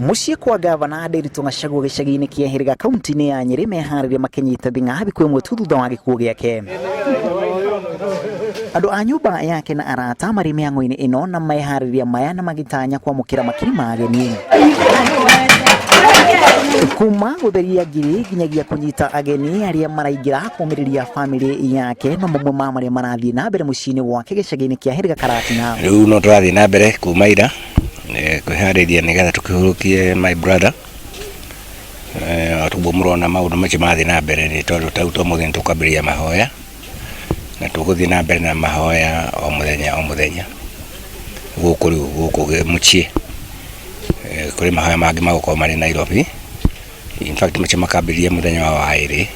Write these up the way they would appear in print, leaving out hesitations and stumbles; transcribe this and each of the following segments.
Mũciĩ kwa gavana Ndiritu Gachagua gĩcagi-inĩ kĩa Hĩrĩga kaunti-inĩ ya Nyĩrĩ meharĩria makĩnyita thing'a thikũ ĩmwe tu thutha wa gĩkuũ gĩake. Andũ a nyũmba yake na arata marĩ mĩhang'o-inĩ ĩno na meharĩria maya na magĩtanya kwamũkĩra makiri ma ageni. Kuma gũtheria ngiri nginyagia kũnyita ageni arĩa maraingĩra kũmĩrĩria famĩlĩ yake no mamwe ma marĩa marathiĩ na mbere mũciĩ-inĩ gwake gĩcagi-inĩ kĩa Hĩrĩga Karatina. Rĩu no tũrathiĩ na mbere kuma ira kwĩharĩria nĩgetha tũkĩhurũkie my brother. O ta ũguo mũrona maũndũ macio marathiĩ na mbere nĩ tondũ ta rĩu ta ũmũthĩ nĩ tũkwambĩrĩria mahoya na tũgũthiĩ na mbere na mahoya o mũthenya o mũthenya gũkũ rĩu gũkũ mũciĩ. Kũrĩ mahoya mangĩ magũkorwo marĩ Nairobi, in fact macio makambĩrĩria mũthenya wa waĩrĩ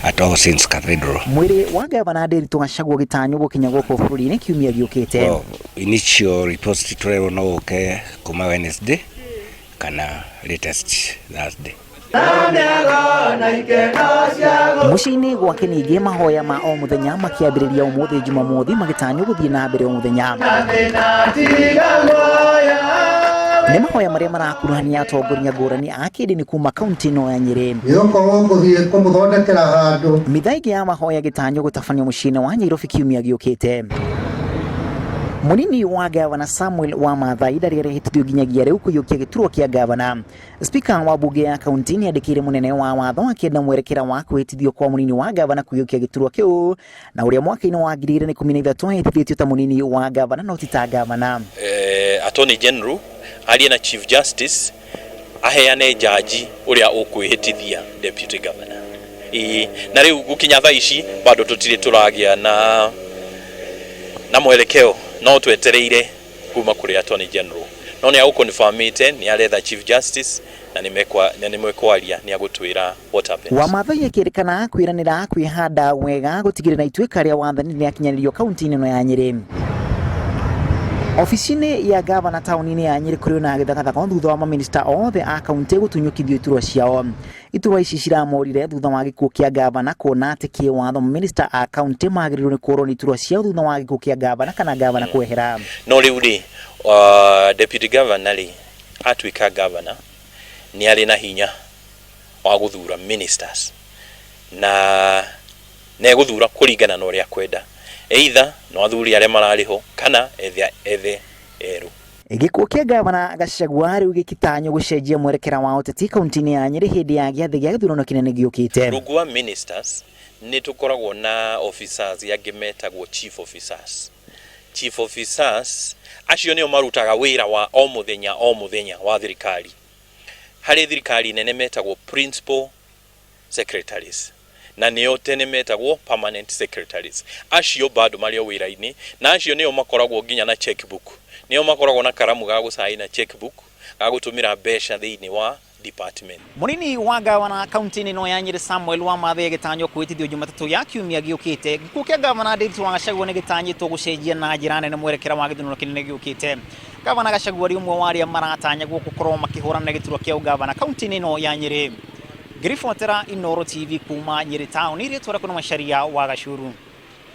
at All Saints Cathedral. Mwĩrĩ wa Gavana Ndiritu Gachagua ũgĩtanywo gũkinya gũkũ bũrũri-inĩ kiumia gĩũkĩte. Well, initial reports tũrerwo no ũke kuma Wednesday kana latest Thursday. Mũciĩ-inĩ gwake ningĩ mahoya ma o mũthenya makĩambĩrĩria ũmũthĩ Jumamothi magĩtanywo gũthiĩ na mbere o mũthenya. Nĩ mahoya marĩa marakuruhania atongoria ngũrani a kĩndini kuma kaunti ĩno ya Nyĩrĩ. Nĩgũkorwo ngũthiĩ kũmũthondekera handũ. Mitha ĩngĩ ya mahoya ĩgĩtanywo gũtabanio mũciĩ-inĩ wa Nyairobi kiumia gĩũkĩte. Mũnini wa gavana Samuel Wamathai ndarĩ arehĩtithio nginyagia rĩu kũiyũkia gĩturwa kĩa gavana. Spika wa mbunge ya kaunti nĩ andĩkĩire mũnene wa watho akĩenda mwerekera wa kwĩhĩtithio kwa mũnini wa gavana kũiyũkia gĩturwa kĩu na ũrĩa mwaka-inĩ wa 2013 ahĩtithĩtio ta mũnini wa gavana no ti ta gavana. Attorney General arie na Chief Justice aheane jaji ũrĩa ũkwĩhĩtithia Deputy Governor. Ĩĩ, na rĩu gũkinya thaa ici bado tũtirĩ tũragĩa na na mwelekeo no twetereire kuma kũrĩ Attorney General no nĩ agũconfirmĩte nĩ aretha Chief Justice na nĩ mekwaria nĩ agũtwĩra what happens. Wamathai akĩrĩkana kwĩranĩra kwĩhanda wega gũtigĩrĩra ituĩka rĩa wathani nĩrĩakinyanĩrio kaunti-inĩ ĩno ya Nyĩrĩ. Obici-inĩ ya gavana taũni-inĩ ya Nyĩrĩ kũrĩ na gĩthagathago thutha wa mamĩnĩsta othe a kaunti gũtunyũkithio iturwa ciao. Iturwa ici ciramorire thutha wa gĩkuũ kĩa gavana kuona atĩ kĩwatho mamĩnĩsta a kaunti magĩrĩirwo nĩ kũrwo nĩ iturwa ciao thutha wa gĩkuũ kĩa gavana kana gavana kwehera. No rĩu rĩ, deputy governor rĩ, atuĩka governor nĩ arĩ na hinya wa gũthura ministers na na egũthura kũringana na ũrĩa akwenda, either no athure arĩa mararĩ ho kana ethe ethe erũ. Gĩkuũ kĩa gavana Gachagua rĩu gĩkĩtanywo gũcenjia mwerekera wa ũteti kaunti-inĩ ya Nyĩrĩ hĩndĩ ya gĩathĩ gĩa gĩthurano kĩnene gĩũkĩte. Rungu wa ministers nĩ tũkoragwo na officers angĩ metagwo chief officers. Chief officers acio nĩo marutaga wĩra wa o mũthenya o mũthenya wa thirikari. Harĩ thirikari nene metagwo principal secretaries na nĩo tene metagwo permanent secretaries. Acio bado marĩ o wĩra-inĩ na acio nĩo makoragwo nginya na checkbook, nĩo makoragwo na karamu ga gũcaina checkbook ga gũtũmĩra mbeca thĩinĩ wa department. Mũnini wa gavana kaunti-inĩ ĩno ya Nyĩrĩ Samuel Wamathĩ agĩtanywo kwĩhĩtithio Jumatatũ ya kiumia gĩũkĩte. Gĩkuũ kĩa gavana Ndiritu wa Gachagua nĩ gĩtanyĩtwo gũcenjia na njĩra nene mwerekera wa gĩthurano kĩnene gĩũkĩte. Gavana Gachagua arĩ ũmwe wa arĩa maratanyagwo gũkorwo makĩhũrana na gĩturwa kĩa ũgavana kaunti-inĩ ĩno ya Nyĩrĩ. Ngĩribotera Inooro TV kuma Nyĩrĩ taũni, rĩtwa rĩakwa nĩ Macharia wa Gacuru.